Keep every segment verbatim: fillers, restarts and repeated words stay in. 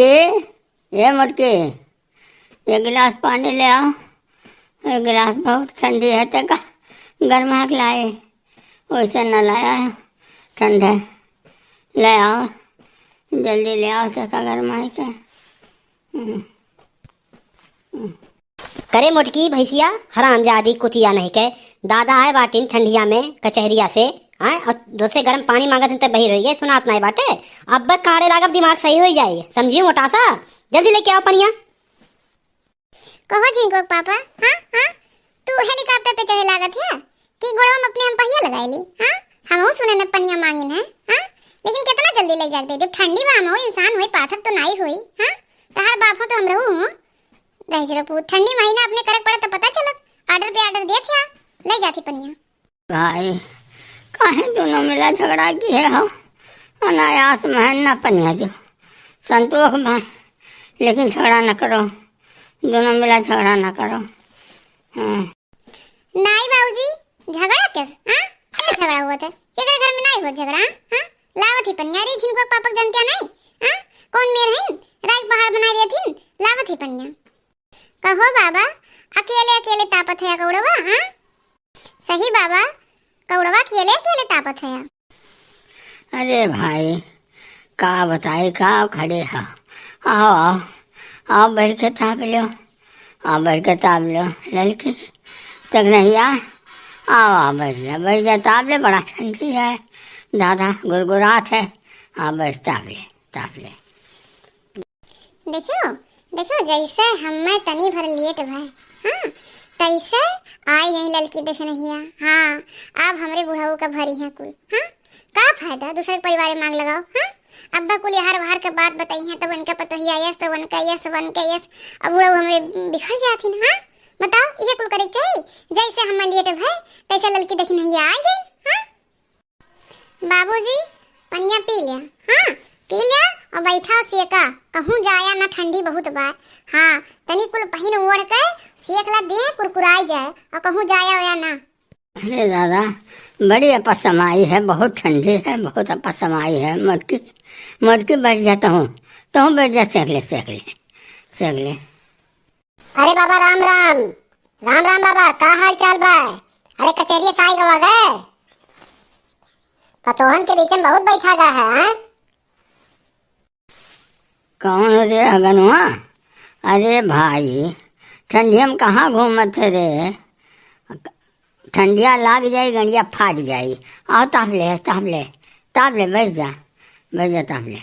ए, ए मोटकी, एक गिलास पानी ले आओ। एक गिलास बहुत ठंडी है, ते का गरमा के लाए? वैसे न लाया है, ठंडा है। ले आओ, जल्दी ले आओ, ते का गरमा है के। हम्म। करे मोटकी भैंसिया, हरामजादी कुतिया नहीं के, दादा आए बाटिन ठंडिया में कचहरिया से, आए और दूसरे गरम पानी मांगत हन त बहिर होई गए, सुनात नहीं बाटे। अब काढ़े लागब, दिमाग सही होई जाई, समझियो मोटासा, जल्दी लेके आओ पनिया। कहो झिनको के पापा, हाँ, हाँ, तू हेलीकॉप्टर पे चढ़े लागत है कि गोड़वा में अपने हम पहिया लगाए ली, हाँ? हमहू सुने न पनिया मांगिन है, हाँ? लेकिन कितना जल्दी ले जाके दे दे, ठंडी बा, हमहू इंसान होई, पाथर तो नाई होई, हाँ? तहार बाप हो तो हम रहू हूँ। दहिजरो पूत, ठंडी महीना अपने करक पड़त त पता चलत, ऑर्डर पे ऑर्डर देत है, ले जाती पनिया। भाई, काहे दोनों मिला झगड़ा किहे हो? अनायास में ना पनिया दियो, संतोष में, लेकिन झगड़ा न करो, दोनों मिला झगड़ा न करो। हाँ। नाई बाबूजी, झगड़ा कैस? हाँ? क्या झगड़ा हुआ था? केकरे घर में नाई हुआ झगड़ा? हाँ? लावत ही पनिया रे, झिनको पापक जनत्या नहीं? हाँ? कौन मेर हईन? राई पहाड़ बनाए देथिन, लावत ही पनिया। कहो बाबा, अकेले अकेले तापत है कौड़वा, हाँ? सही बाबा, कौड़वा अकेले अकेले तापत है। अरे भाई, का बताई, का खड़े हा? आओ, आओ, आओ, बैठ के ताप लो, आओ, बैठ के ताप लो, ललकी, तक नहीं आ, आओ, आओ, बैठ जा, बैठ जा, ताप ले, बड़ा ठंडी है, दादा, गुरगुरात है, आओ, बैठ, ताप ले, ताप ले। देखियो, देखियो, जैसे हमें तनी भर लेट भय, हाँ, तैसे आई गई ललकी देखनहिया। हाँ, अब हमरे बुढ़ऊ का भरी है कुल, हाँ, का फायदा दूसरे के परिवार में आग लगाओ, हाँ? अब्बा कुल यार वार के बात बताई हैं, तब उनका पतोहिया यस, तब उनका यस, उनका यस, अब बुढ़ऊ हमरे बिखर जाथिन, हाँ? बताओ, ये कुल करे के चाही? जैसे हमें लेट भय, तैसे ललकी देखनहिया आई गई, हाँ? बाबूजी, पनिया पी ल्या, हाँ, पी ल्या और बैठा सेका, कहूँ जाया ना, ठंडी बहुत बा। हाँ, तनी कुल पहिन ओढ़ के सेक ला, देह कुरकुराई जाए और कहूँ जाया ओया ना। अरे दादा, बड़ी अपसमाई है, बहुत ठंडी है, बहुत अपसमाई है। मोटकी, मोटकी बैठ जा, तहूँ, तहूँ बैठ जा, सेक ले, सेक ले, सेक ले। अरे बाबा, राम राम। राम राम बाबा, का हाल चाल बा? अरे कचहरिया से आई गवा गए? पतोहन के बीच में बहुत बैठा गया है, हाँ? कौन रे अगनुआ? अरे भाई, ठंडिया में कहाँ घूमत है रे? ठंडिया लाग जाई, गंडिया फाट जाई। आओ ताप ले, ताप ले, ताप ले, बैठ जा, बैठ जा, ताप ले।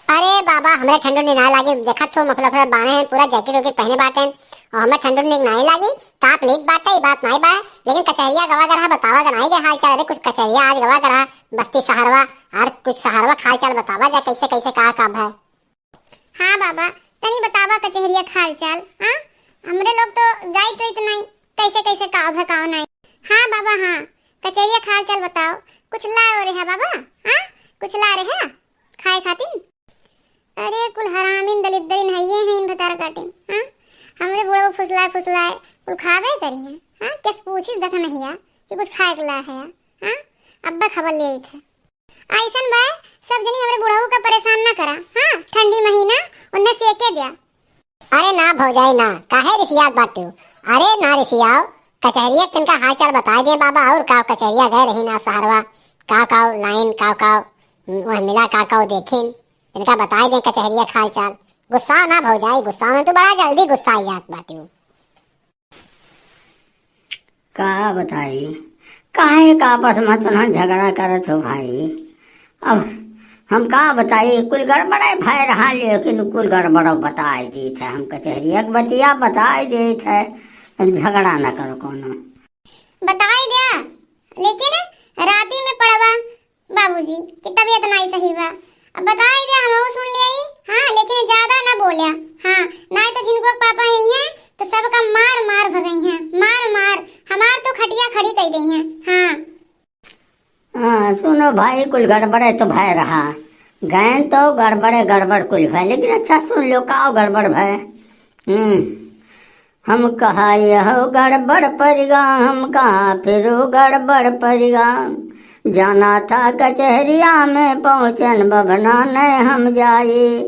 अरे बाबा, हमरे ठंडो नीक नाय लागी। देखत हो, मफलर उफलर बांधे हैं, पूरा जैकेट वैकेट पहने बाटे हैं, और हमें ठंडो नीक नाय लागी। ताप लेत बाटे, ई बात नाय बा, लेकिन कचहरिया गवा गरहा बतावा ग नाय के हाल चाल। अरे कुछ कचहरिया आज गवा गरहा, बस्ती सहरवा, और कुछ सहरवा का हाल चाल बतावा जा, कैसे कैसे का का भय। हाँ बाबा, तनी बतावा कचहरिया का हाल चाल, हाँ? हमरे लोग तो जाइत तो इतना ही, कैसे कैसे का भय का नाय। हाँ बाबा, हाँ, कचहरिया का हाल चाल बताओ, कुछ लाए रहे बाबा, हाँ? कुछ लाए रहे खाए खातिर? अरे कुल हरामिन दलिद्दरिन हइये हैं इन भतार काटिन, हाँ? हमरे बुढ़ऊ फुसलाए फुसलाए कुल खाबे करी हैं, हाँ? केस पूछिस देखनहिया कि कुछ खाए के ला है, हाँ? अब्बा खबर ले आई थे। ऐसन बा, सब जनी हमरे बुढ़ऊ का परेशान ना करा, हाँ? ठंडी महीना, उन्हें सेके द्या। अरे ना भौजाई ना, काहे रिसियात बाटू? अरे ना रिसियाओ, कचहरिया के तनका हाल चाल बताए दे बाबा, और का कचहरिया गए रही ना सहरवा, का का लाइन, का का वह मिला, का का देखिन, तनका बताए दे कचहरिया के हाल चाल। गुस्सा ना भौजाई, गुस्सा में तू बड़ा जल्दी गुस्सा जात बाटू। का बताई, काहे का आपस में तुम झगड़ा करत हो भाई? अब हम का बताई, कुल गड़बड़े भय रहा, लेकिन कुल गड़बड़ बताई देत है, हम कचहरिया के बतिया बताई देत है, झगड़ा न करो कोनो। बताई द्या, लेकिन राती में पड़वा बाबूजी की तबीयत नाई सही बा। अब बताई दे, हमहू सुन लियाई, हाँ, लेकिन ज्यादा ना बोल्या, हाँ, नाई तो झिनको के पापा यही हैं, तो सबका मार मार भगई हैं, मार मार, हमार तो खटिया खड़ी कई दई हैं, हाँ। हाँ, सुनो भाई, कुल गड़बड़े तो भय रहा, गैन तो गड़बड़े गड़बड़ कुल भय, लेकिन अच्छा सुन लो, का गड़बड़ भय? हम्म, हम कहा यह गड़बड़ परिगा, हम कहा फिर गड़बड़ परिगा। जाना था कचहरिया में पहुँचन, बभना नै हम जाई।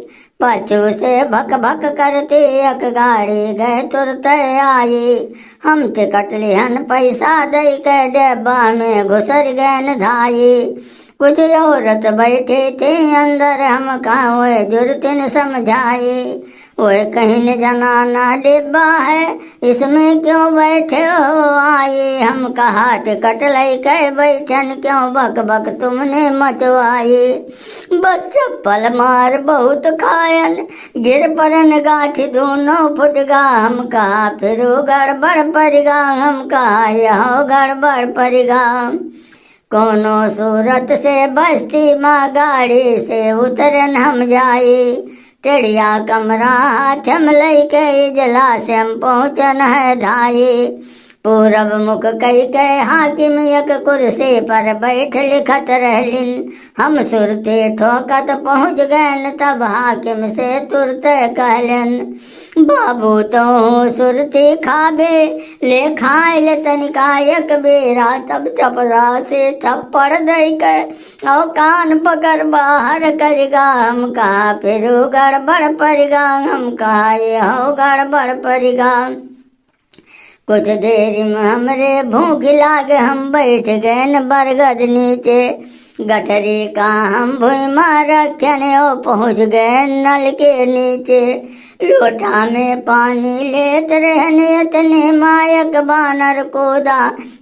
पछू से भक भक करती एक गाड़ी गए तुरते आई। हम टिकट लिहन पैसा दई के, डेब्बा में घुसर गएन धाई। कुछ औरत बैठी थी अंदर, हम कहाँ ओए जुरतिन समझाई। ओए कहिन जनाना डिब्बा है, इसमें क्यों बैठे हो आई? हम कहा टिकट लइके बैठन, क्यों बक बक तुमने मचवाई? बस चप्पल मार बहुत खायन, गिर परन गाँठ दूनों फुटगा। हम कहा फिरू गड़बड़ परिगा, हम कहा यहो गड़बड़ परिगा। कौनो सूरत से बस्ती मा गाड़ी से उतरन हम जाई। टेढ़िया कमरा हाथ में लइके इजलास हम पहुँचन है धाई। पूरब मुख कइके हाकिम एक कुर्सी पर बैठ लिखत रहलिन। हम सुरती ठोकत पहुँच गएन, तब हाकिम से तुरते कहलेन, बाबू तोहूँ सुरती खाबे, ले खाए ले तनिका एक बेरा। तब चपरासी थप्पड़ दइके औ कान पकड़ बाहर करिगा। हम कहा फिरू गड़बड़ परिगा, हम कहा यहो गड़बड़ परिगा। कुछ देरी में हमरे भूख लागे, हम बैठ गएन बरगद नीचे। गठरी का हम भुइँ मा रखेन, औ पहुँच गएन नल के नीचे। लोटा में पानी लेत रहन, इतने मा एक बानर कूदा।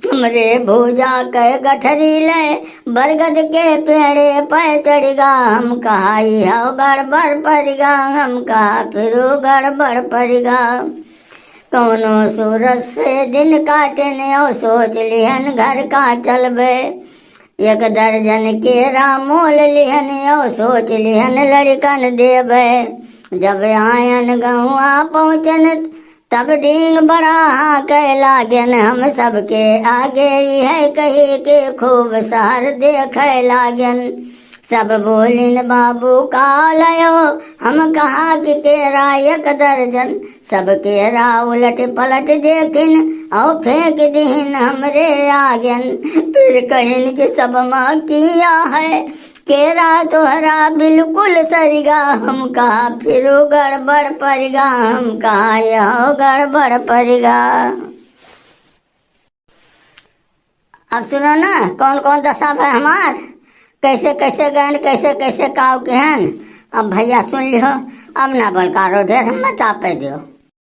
हमरे भुजा के गठरी ले बरगद के पेड़े पे चढ़िगा। हम कहा यहो गड़बड़ परिगा, हम कहा फिरू गड़बड़ परिगा। कौनो सूरत से दिन काटेन औ सोच लिहन घर का चलबे। एक दर्जन केरा मोल लिहन औ सोच लिहन लड़िकन देबे। जब आयन गउँवा पहुँचन तब डींग बड़ा हाँके लागेन, हम सबके आगे इहै कहिके खूब सहर देखै लागेन। सब बोलिन बाबू का लयो, हम कहा कि केरा एक दर्जन। सब केरा उलट पलट देखिन औ फेंक दिहिन हमरे आगेन। फिर कहिन कि सब मा किया है केरा तोहरा बिल्कुल सरिगा। हम कहा फिरू गड़बड़ परिगा, हम कहा यहो गड़बड़ परिगा। अब सुनो ना, कौन कौन दसा भए हमार, कैसे कैसे गएन, कैसे कैसे काव किहन। अब भइया सुन लिहो, अब ना बोलकारो ढेर, हम मचा पे दियो।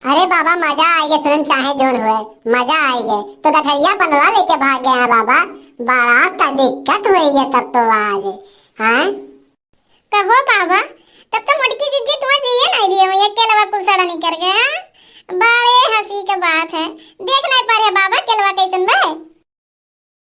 अरे बाबा, मजा आइगे, सुनन चाहे जोन होए, मजा आइगे। तो गठरिया पनवा लेके भाग गया है बाबा, बड़ा त दिक्कत होइगे तब तो आज। हाँ, कहो बाबा, तब तो मोटकी जिज्जी तुआ जइए नाहीं दिए हो, ये केलवा कुल सड़ा निकर गया। बड़े हँसी के बात है, देख